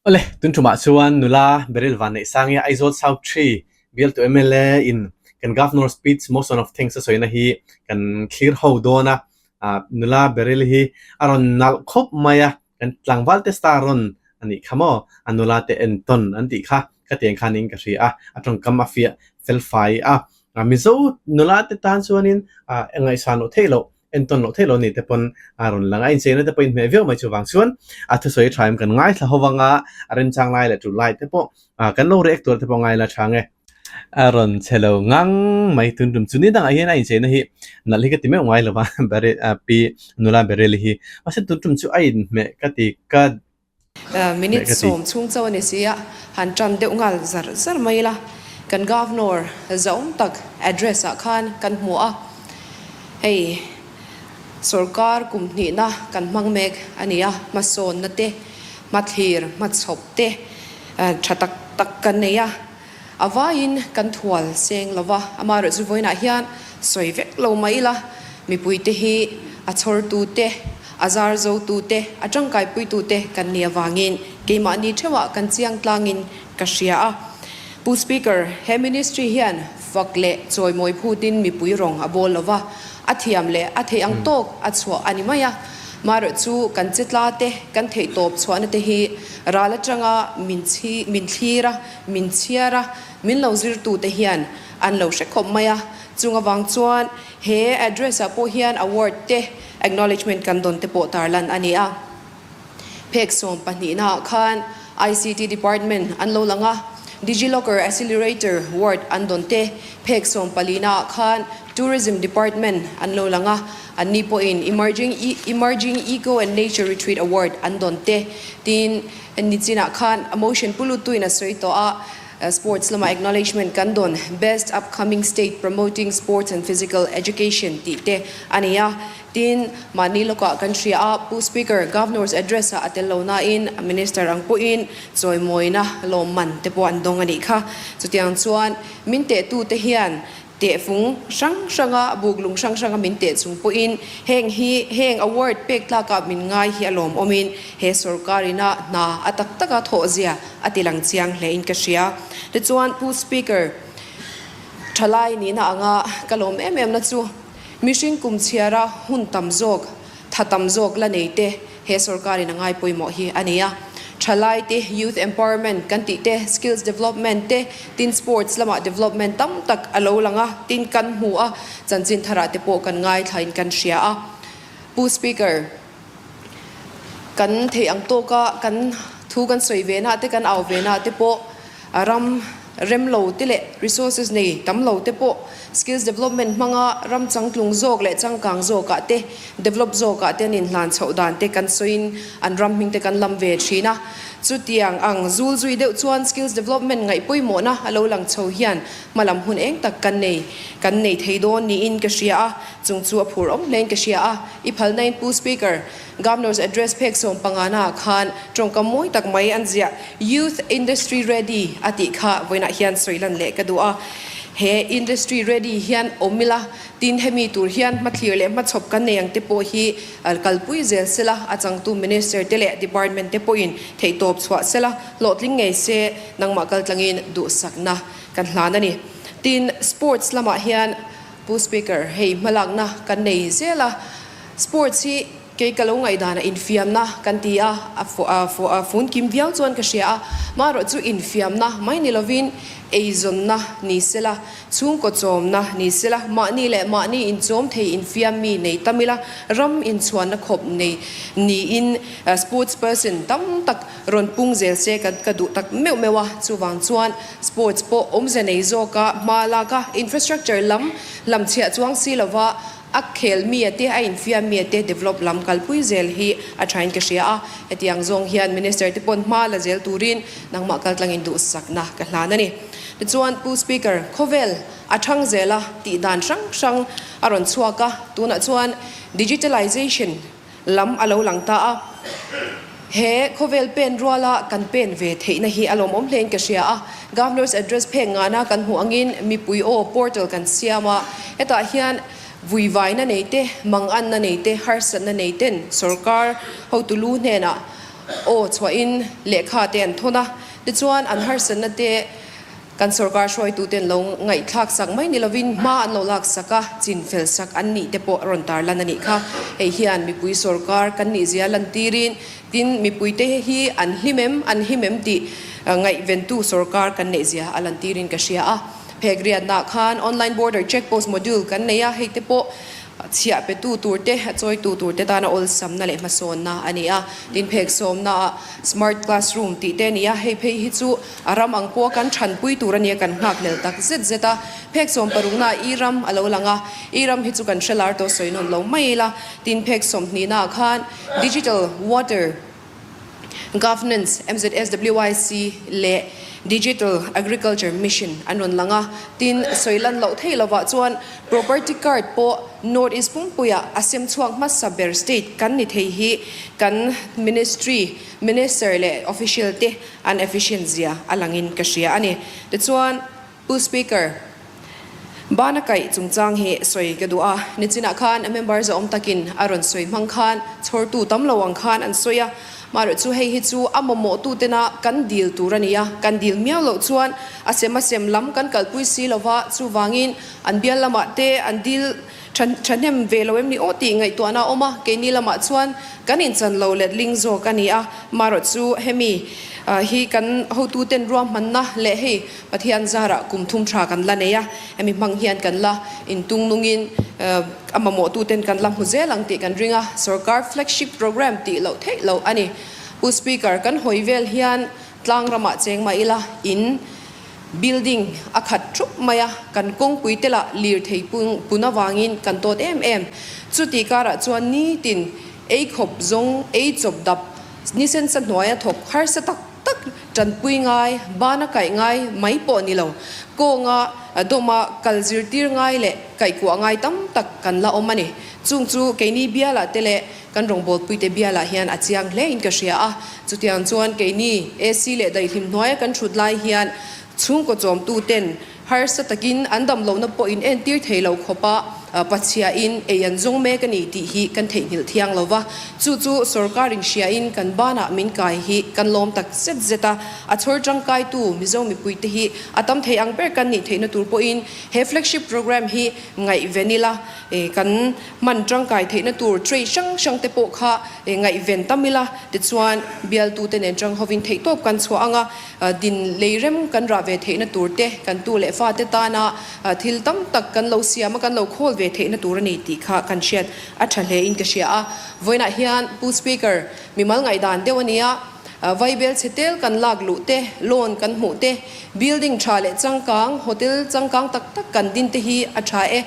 Awle, tun tumah chuan nula Beryl Vanneihsangi Aizawl South Tree bialtu mla in kan Governor speech motion of thanks a sawina hi kan thlir ho dawn a, nula Beryl hi a rawn nalh khawp mai a, kan tlangval te star rawn a nih kha maw, a nula te entawn an tih kha ka tiang khan in ka hria a, a tawngkam a fiah felfai a, Mizo nula te tan chuanin ngaihsan loh theih loh Entawn loh theih lo ni te pawn a rawn lang a, incheina te pawh inhmeh viau mai chuvang chuan a thusawi tha em kan ngaithla ho vang a, a remchang lai leh tul lai te pawh kan lo react tur te pawh ngaila tha nge. A rawn che lo ngang mai tun tum chu ni dangah hian a incheina hi nalh hi ka ti meuh ngai lo va, Beryl pi nula Beryl hi mahse tun tum chu a inhmeh ka ti ka Minute sawm chhung chauh a ni si a, han tan deuh nghal zar zar mai ila, kan Governor zahawm tak address ah khan kan hmu a, hei sorkar kum hnihna kan hmang mek a ni a, hmasawnna te, hmathlir, hmachhawp te tha tak tak kan nei a, a vaiin kan thual seng lo va, amaherawhchu vawiinah hian sawi vek lo mai ila, mipuite hi a chhawrtute, a zar zotute, a tangkaipuitute kan nih avangin keimahni theuhah kan chiang tlangin ka hria a. Pu Speaker, he Ministry hian fak leh chawimawi phutin mipui rawng a bawl lo va, a thiam leh a theih ang tawk a chhuah a ni mai a. Marawh chu kan che tla te, kan theihtawp chhuahna te hi ral atanga min chhi, min thlir a, min chhiar a, min lo zirtute hian an lo hre khawp mai a. Chung avang chuan he address ah pawh hian award te, acknowledgement kan dawn te pawh tarlan a ni a. Phek 12 naah khan ICT Department an lo lang a, DigiLocker Accelerator Ward an dawn te, phek 14 naah khan Tourism Department an lo lang a, anni pawhin Emerging Emerging Eco and Nature Retreat Award an dawn te, tin nichinah khan a motion pu lutuin a sawi tawh a. Sports lama acknowledgement kan dawn Best Upcoming State Promoting Sports and Physical Education tih te a ni a. Tin, mahni lawkah kan hria a, Pu Speaker, Governor's Address ah a tel lo nain Minister ang pawhin chawimawina lawmman te pawh an dawng a nih kha. Chutiang chuan min tehtute hian Tehfung hrang hranga buklung hrang hranga min teh chung pawhin heng hi heng award pek tlakah min ngai hi a lawmawmin he sorkar ina hna a tak taka thawh zia a ti lang chiang hlein ka hria. Tichuan Pu Speaker, thalai nihna anga ka lawm em em na chu mihring kum chhiara hun tam zawk, tha tam zawk la nei te he sorkar in a ngai pawimawh hi a ni a. Thalai te youth empowerment kan tih te, skills development te, tin sports lamah development tam tak a lo lang a, tin kan hmu a, chanchin tharah te pawh kan ngaithla in kan hria a. Pu Speaker, kan theih ang tawka kan thu kan sawi ve na te, kan au ve na te pawh ram rem lo te leh resources nei tam lo te pawh skills development hmanga ram changtlung zawk leh changkang zawkah te develop zawkah te an inhlan chhoh dan te kan sawiin an ram hming te kan lam ve thin a. Chutiang ang zul zui deuh chuan skills development ngaih pawimawhna a lo lang chho hian hmalam hun eng tak kan nei kan nei thei dawn niin ka hria a, chung chu a phur awm hlein ka hria a. I phalnain Pu Speaker, Governor's Address phek 15 naah khan tawngkam mawi tak mai an ziah Youth Industry Ready a tih kha vawiinah hian sawi lan leh ka duh a. He Industry Ready hian awm ila, tin hemi tur hian hmathlir leh hmachhawp kan nei ang te pawh hi kalpui zel sela, a changtu Minister te leh Department te pawhin theihtawp chhuah sela, hlawhtling ngei se nangmah kaltlangin duhsakna kan hlan a ni. Tin, Sports lamah hian Pu Speaker, hei hmalakna kan nei zel a, Sports hi kei ka lo ngaihdanah infiamna kan ti a, a fun kim viau chuan ka hria a, marawh chu infiamna mai ni lovin eizawnna ni sela, chhungkaw chawmna ni sela, mahni leh mahni inchawm thei infiam mi nei tam ila, ram inchhuanna khawp nei niin sports person tam tak rawn pung zel se ka ka duh tak meuh meuh a, chuvang chuan sports pawh awmze nei zawka hma lak a, infrastructure lam hlamchhiah chuang si lova, A khel mi a te, a infiam mi a te develop lam kalpui zel hi a thain ka hria a. Hetiang zawng hian Minister te pawn hma la zel turin nangmah kaltlangin duhsakna ka hlan a ni. Tichuan Pu Speaker, khawvel a thang zel a, tih dan hrang hrang a rawn chhuak a, tunah chuan digitalization lam a lo lang ta a. He khawvel pen ruala kan pen ve theihna hi a lawmawm hlein ka hria a. Governor's Address phek ngana kan hmuh angin mipui aw portal kan siam a, hetah hian vuivaina nei te, manganna nei te, harsatna nei ten sorkar hotu lu hnenah. aw chhuahin lehkha te an thawn a, tichuan an harsatna te kan sorkar hruaituten lo ngaihthlak sak mai ni lovin hma an lo lak sak a, chin fel sak an nih te pawh a rawn tarlan a nih kha. Hei hian mipui sorkar kan nih zia lantirin tin mipuite hi an hlim em, an him em tih ngaihventu sorkar kan neih zia a lantirin ka hria a. Phek riatnaah khan online border check post module kan nei a, hei te pawh Chhiah petu tur te, a chawitu tur te tana awlsamna leh hmasawnna a ni a. Tin, phek sawmnaah Smart Classroom tih te a ni a, hei phei hi chu a ram ang pawha kan thanpui tur a nia kan nghakhlel tak zet zet a. Phek sawm paruknaah i ram a lo lang a, i ram hi chu kan hre lar tawh sawi nawn lo mai ila. Tin, phek sawmhnihnaah khan Digital Water Governance, MZSWIC, leh Digital Agriculture Mission an rawn lang a, tin, sawi lan loh thei lovah chuan Property Card pawh North East pumpuiah a sem chhuak hmasa ber state kan ni thei hi kan Ministry, Minister leh Official te an efficient zia a langin ka hria a ni. Tichuan, Pu Speaker, bana kaih chungchang hi sawi ka duh a, nichinah khan member zawm takin a rawn sawi hmang khan chhawrtu tam lo ang khan an sawi a, marawh chu hei hi chu a mamawhtu tena kan dil tur a ni a, kan dil miau loh chuan a sem a sem lam kan kalpui si lo va, chuvangin an bial lamah te an dil thahnem ve lo em ni aw tih ngaihtuahna a awm a, keini lamah chuan kan inchan lo letling zawk a ni a, marawh chu hemi hi kan hotuten ruahmanna leh hei Pathian zarah kum thum tha kan la nei a, hemi hmang hian kan la intung nungin a mamawhtuten kan la hmu zel ang tih kan ring a, sorkar flagship programme tih loh theih loh a ni. Pu Speaker, kan hawi vel hian tlang ramah cheng mah ila in building a khat thup mai a, kan kawngpui te lah lirthei pun avangin kan tawt em em. Chuti karah chuan nitin ei khawp zawng, ei chawp dap, ni sensa hnuaia thawk harsa tak tak tanpui ngai, bana kaih ngai mai pawh ni lo, kawnga dawma kal zirtir ngai leh kaihkuah ngai tam tak kan la awm a ni. Chung chu keini bialah te leh kan rawngbawlpuite bialah hian a chiang hle in ka hria a. Chutiang chuan keini AC leh daihlim hnuaia kan thut lai hian chhungkaw chawmtu ten Harsa takin an dam lohna pawh in entir thei lo khawpa Pathiain ei an zawng mek a ni tih hi kan theihnghilh thiang lo va. Chu chu sorkarin hriain kan banah min kai hi kan lawm tak zet zet a. A chhawr tangkaitu Mizo mipuite hi a tam thei ang ber kan nih theihna tur pawhin he flagship programme hi ngaihven ila kan hman tangkai theihna tur trade hrang hrang te pawh kha ngaihven tam ila tichuan bialtute nen tang hovin theihtawp kan chhuah ang a. Din lei rem kan rah ve theihna tur te, kan tu leh fate tana thil tam tak kan lo siam a, kan lo khawl ve theihna tur a ni tih kha kan hriat a tha hle in ka hria a. Vawiinah hian Pu Speaker, mimal ngaihdan deuh a nia, vaibel chhe tel kan lak luh te, loan kan hmuh te, building tha leh changkang, hotel changkang tak tak kan din te hi a tha e.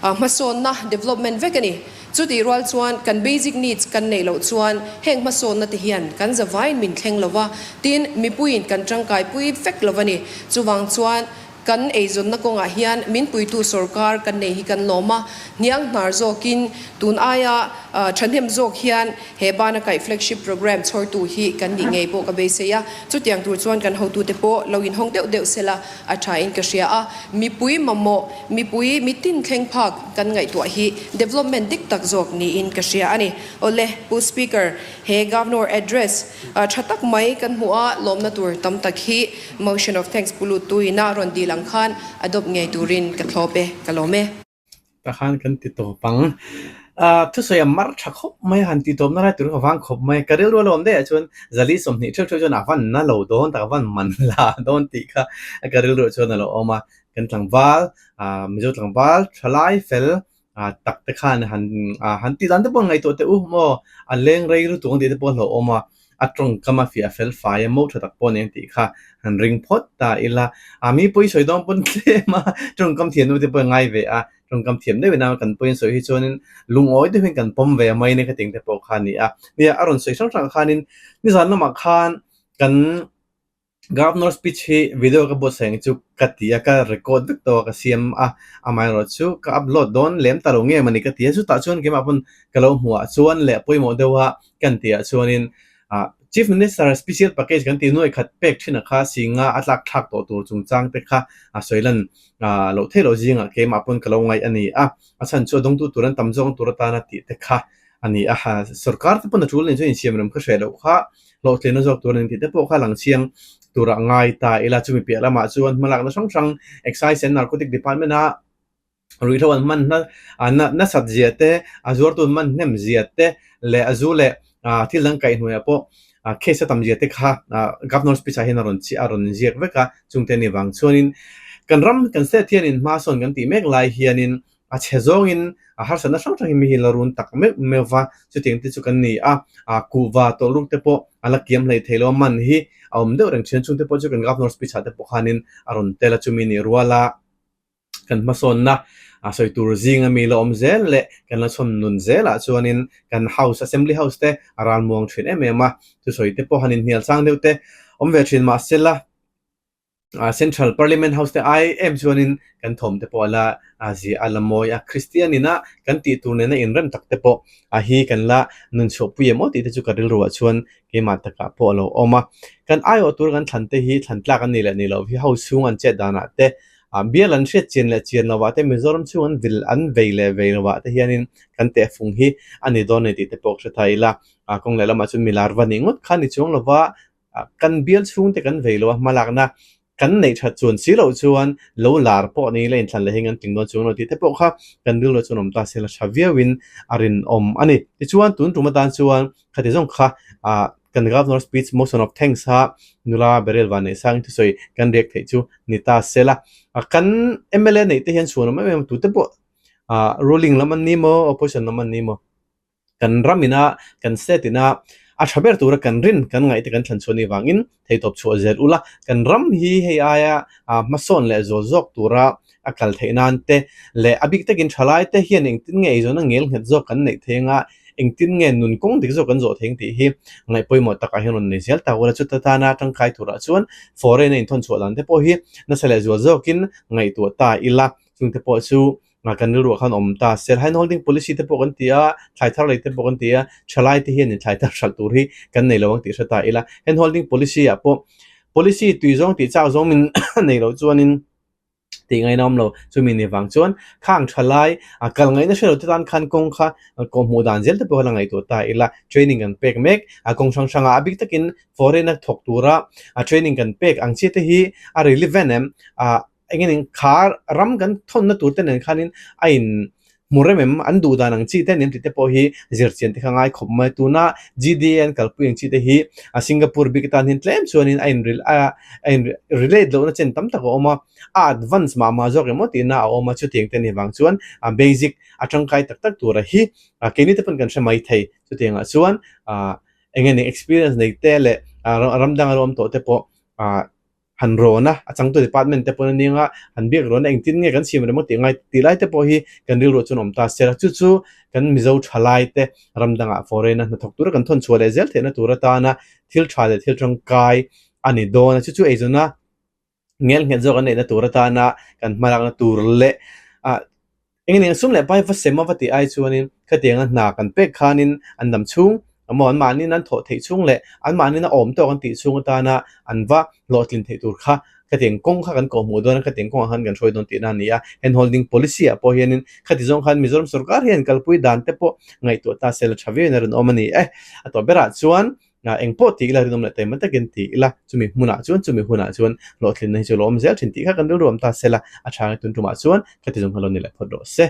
Hmasawnna, development, vek a ni. Chutih rual chuan kan basic needs kan neih loh chuan heng hmasawnna te hian kan zavaiin min thleng lo va, tin mipuiin kan tangkaipui vek lo a ni. Chuvang chuan kan eizawnna kawngah hian min puitu sorkar kan nei hi kan lawm a, hniang hnar zawkin tun aia thahnem zawk hian he bana kaih flagship programme chhawrtu hi kan nih ngei pawh ka beisei a. Chutiang tur chuan kan hotute pawh lo inhawng deuh deuh sela A tha in ka hria a, mipui mamawh, mipui mitin thleng phak kan ngaihtuah hi development dik tak zawk niin ka hria a ni. Awle, Pu Speaker, he Governor Address tha tak mai kan hmuh a, lawmna tur tam tak hi Motion of Thanks pu lut tuina rawn dil ang khan adopt ngei turin ka thlawp e, ka lawm e. Tah khan kan ti tawp ang. Ahh thusawi a mar tha khawp mai a, han ti tawp na lai tur kha vang khawp mai. Ka rilru a lo awm daih ah chuan zali 20 theuh theuh chuan a van na lo dawn tak a van man la dawn tih kha ka rilru ah chuan a lo awm a. Kan tlangval ahh Mizo tlangval thalai fel ah tak te khan han ah han tih dan te pawh ngaihtuah teh u maw a leng rei lutuk ang tih te pawh a hlauhawm a. A tawngkam a fiah fel fai a, mo tha tak pawh nen tih kha han ring phawt ta ila. A mi pawi sawi dawn pawn tlem a, tawngkam thiam deuh te pawh a ngai ve a, tawngkam thiam deuh ina kan pawi an sawi hi chuanin lungawi deuhin kan pawm ve mai ni khating te pawh kha a ni a. Nia a rawn sawi hrang hrang khanin nizan lamah khan kan Governor speech hi video ka buatsaih ang chu ka ti a, ka record vek tawh a, ka siam a, amaherawhchu ka upload dawn lem ta lo nge mawni ka ti a, chutah chuan keimah pawn ka lo hmuh ah chuan leh pawimawh deuh a kan tih ah chuanin ah Chief Minister special package kan tih nuai khat pek thin a kha singa a tlak thlak tawh tur chungchang te kha a sawi lan ah loh theih loh zingah keimah pawn ka lo ngaih a ni a, a chhan chu a dawngtu tur an tam zawng tur atana tih te kha a ni a, sorkar te pawn a tul nen chuan insiam rem kha hreh loh kha. hlawhtlinna zawk tur a ni tih te pawh kha lang chiang tura ngai ta ila. Chumi piah lamah chuan hmalakna hrang hrang Excise and Narcotic Department a ruihhlo an hman hna nasat zia te, a zuartu an hman hnem zia te leh a zu leh thil dang kaihhnuaiah pawh case a tam zia te kha Governor speech ah hian a rawn chiah a rawn inziak vek a, chungte ni vang chuanin kan ram kan state hianin hma sawn kan tih mek lai hianin a chhe zawngin a harsatna hrang hrang hi mi hi la run tak meuh meuh va, chutiang te chu kan ni a, kuhva tawlhruk te pawh a la kiam hlei thei lo a, man hi a awm deuh reng thin a, chungte pawh chu kan Governor speech ah te pawh khanin a rawn tel a, chumi nih rual a. Kan hmasawnna a sawi tur zinga mi la awm zel leh kan la chhawn nun zelah chuanin kan House, Assembly House te a ralmuang thin em em a, thusawi te pawh han inhnial chang deuh te awm ve thin mahse la Central Parliament House te ai em chuanin kan thawm te pawh a la zia a la mawi a, Kristian ina kan tih tur nena inrem tak te pawh a hi kan la nun chhuahpui em aw tih te chu ka rilruah chuan keimah takah pawh a lo awm a. Kan aiawh tur kan thlan te hi thlan tlak an nih leh nih loh hi house chhung an chet danah te Bial an hriat chian leh chian lovah te, Mizoram chhung an vil an vei leh vei lovah te hianin kan tehfung hi a ni dawn a ni tih te pawh ka hre thai ila. Kawng leh lamah chuan milar va nih ngawt kha ni chuang lova kan bial chhung te kan vei lo a, hmalakna kan neih that chuan si loh chuan lo lar pawh ni ila inthlan leh hi kan tling dawn chuang lo tih te pawh kha kan rilru chuan awm ta se la tha viauin a rinawm a ni. Tichuan tun tum atan chuan Khati zawng kha kan Governor speech motion of thanks kha nula Beryl Vanneihsangin thusawi kan riak theih chu ni ta se la. Kan mla neih te hian chhuan awm em em tute pawh ruling lam an ni maw opposition lam an ni maw kan ram ina kan state ina a tha ber tura kan rin kan ngaih te kan thlan chhuah ni vangin Theihtawp chhuah zel ula, kan ram hi hei aia hmasawn leh zual zawk tura a kal theih nan te leh a bik takin thalai te hian engtin nge eizawnna ngel nghet zawk kan neih thei anga, engtin nge nun kawng dik zawk kan zawh thei ang tih hi ngaih pawimawh takah hian rawn nei zel ta ula. Chuta tana tangkai turah chuan foreign a inthawn chhuah dan te pawh hi nasa leh zual zawkin ngaihtuah ta ila, chungte pawh chu Kan rilruah khan awm ta sel. Hand holding policy te pawh kan ti a, thlai thar lei te pawh kan ti a, thalai te hianin thlai thar hralh tur hi kan nei lo ang tih hre ta ila. Hand holding policy ah pawh policy tui zawng tih chak zawng min nei loh chuanin tih ngaihna awm lo. Chumi ni vang chuan khang thalai a kal ngaihna hre lo te tan khan kawng kha kawhhmuh dan zel te pawh kha la ngaihtuah ta ila. Training kan pek mek a kawng hrang hrangah a bik takin foreign a thawk tura a training kan pek ang chi te hi a relevant em? Ah. Eng nge kha ram kan thawnna tur te nen khanin a in hmu rem em, an duh dan ang chi te nen tih te pawh hi zir chian te kha ngai khawp mai. Tuna GDA an kalpui ang chi te hi a Singapore bik atan hian tlem chuanin a in a in relate lohna chen tam tak a awm a, a advance mah mah zawk emaw tihna a awm a, chutiang te nih vang chuan a basic a tangkai tak tak tura hi keini te pawn kan hre mai thei. Chutiangah chuan eng nge experience nei te leh ram danga lo awm tawh te pawh han rawn a, a changtu department te pawn a nia, han biak rawn a, engtin nge kan siam rem ang tih ngai tih lai te pawh hi kan rilruah chuan awm ta se la, chu chu kan Mizo thalai te ram dangah foreign a hnathawk tura kan thawn chhuah leh zel theihna tur atana thil tha leh thil tangkai a ni dawn a, chu chu eizawnna ngel nghet zawk an neihna tur atana kan hmalakna tur leh ah Eng eng sum leh pai va sem a va tih ai chuanin khatianga hna kan pek khanin an dam chhung emaw anmahniin an thawh theih chhung leh anmahniin a awm tawk an tih chhung atana an va hlawhtlin theih tur kha khatiang kawng kha kan kawhhmuh dawn a, khatiang kawngah khan kan hruai dawn tihna a ni a. Hand holding policy ah pawh hianin khati zawng khan Mizoram sorkar hian kalpui dan te pawh ngaihtuah ta se la tha viauin a rawn awm a ni e. A tawh berah chuan Eng pawh ti ila rinawm leh taima takin ti ila, chumi hmunah chuan chumi hunah chuan hlawhtlinna hi chu lo awm zel thin tih kha kan rilru awm ta se la, a tha nge tun tumah chuan khati zawng kha lo ni leh phawt rawh se.